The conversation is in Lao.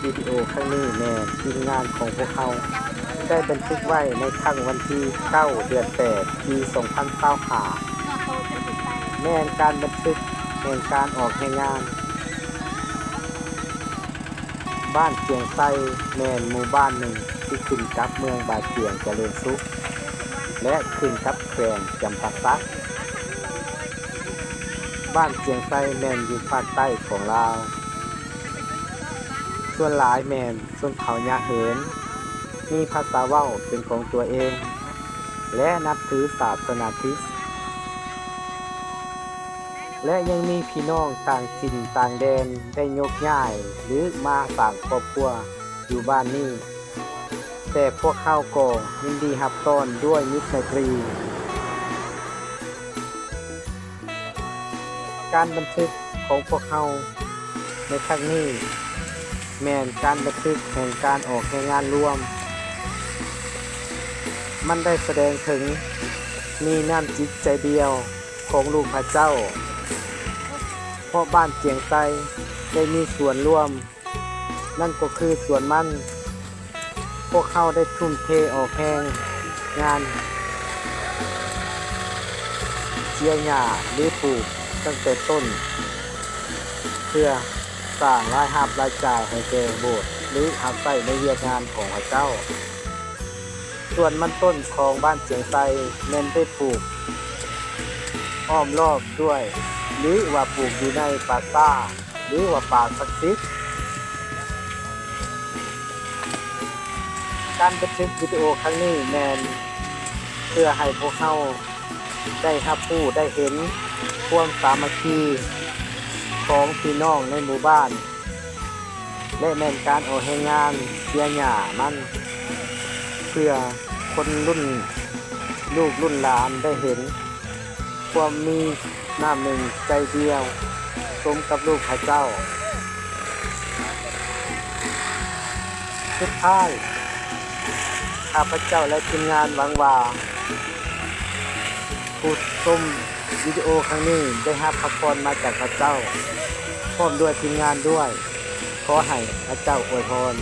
ວິດີໂອຄັ້ງນີ້ແມ່ນທີມງານຂອງພວກເຮົາໄດ້ບັນທຶກໄວ້ໃນຄ່ຳວັນທີເກົ້າ ເດືອນແປດ ປີສອງພັນຊາວຫ້າ ແມ່ນການບັນທຶກແຫ່ງການອອກແຮງງານ. ບ້ານຈຽງໄຊແມ່ນໝູ່ບ້ານໜຶ່ງທີ່ຂຶ້ນກັບເມືອງບາຈຽງຈະເລີນສຸກ ແລະ ຂຶ້ນກັບແຂວງຈຳປາສັກ. ບ້ານຈຽງໄຊແມ່ນຢູ່ພາກໃຕ້ຂອງລາວ. ສ່ວນຫຼາຍແມ່ນຊົນເຜົ່າຍາເຫີນ, ມີພາສາເວົ້າເປັນຂອງຕົວເອງ ແລະ ນັບຖືສາສະໜາຄຣິດ. ແລະ ຍັງມີພີ່ນ້ອງຕ່າງຖິ່ນຕ່າງແດນໄດ້ຍົກຍ້າຍ ຫຼື ມາສ້າງຄອບຄົວຢູ່ບ້ານນີ້, ແຕ່ພວກເຮົາກໍຍິນດີຮັບຕ້ອນດ້ວຍມິດໄມຕີ. ການບັນທຶກຂອງພວກເຮົາໃນຄັ້ງນີ້ ແມ່ນການບັນທຶກແຫ່ງການອອກແຮງງານລວມ. ມັນໄດ້ສະແດງເຖິງມີນ້ຳຈິດໃຈດຽວຂອງລູກພະເຈົ້າ, ເພາະບ້ານຈຽງໄຊໄດ້ມີສ່ວນລວມ, ນັ້ນກໍຄືສວນມັນ. ພວກເຮົາໄດ້ທຸ່ມເທອອກແຮງງານເສຍຫຍ້າ ຫຼື ປູກຕັ້ງແຕ່ຕົ້ນ ເພື່ອສ້າງລາຍຮັບລາຍຈ່າຍໃຫ້ແກ່ໂບດ ຫຼື ຮັບໃຊ້ໃນວຽກງານຂອງພະເຈົ້າ. ສວນມັນຕົ້ນຂອງບ້ານຈຽງໄຊແມ່ນໄດ້ປູກອ້ອມລອບດ້ວຍ ຫຼື ວ່າປູກຢູ່ໃນປ່າຊ້າ ຫຼື ວ່າປ່າສັກສິດ. ການບັນທຶກວິດີໂອຄັ້ງນີ້ແມ່ນເພື່ອໃຫ້ພວກເຮົາໄດ້ຮັບຮູ້ໄດ້ເຫັນຄວາມສາມັກຄີຂອງພີ່ນ້ອງໃນໝູ່ບ້ານ ແລະ ແມ່ນການອອກແຮງງານເສຍຫຍ້າມັນ ເພື່ອຄົນລຸ້ນລູກລຸ້ນຫຼານໄດ້ເຫັນ ຄວາມມີນ້ຳໜຶ່ງໃຈດຽວສົມກັບລູກພະເຈົ້າ. ສຸດທ້າຍ, ຂ້າພະເຈົ້າ ແລະ ທີມງານຫວັງວ່າ ຜູ້ຊົມວິດີໂອຄັ້ງນີ້ໄດ້ຮັບພະພອນມາຈາກພະເຈົ້າ ພ້ອມດ້ວຍທີມງານດ້ວຍ. ຂໍໃຫ້ພະເຈົ້າອວຍພອນ.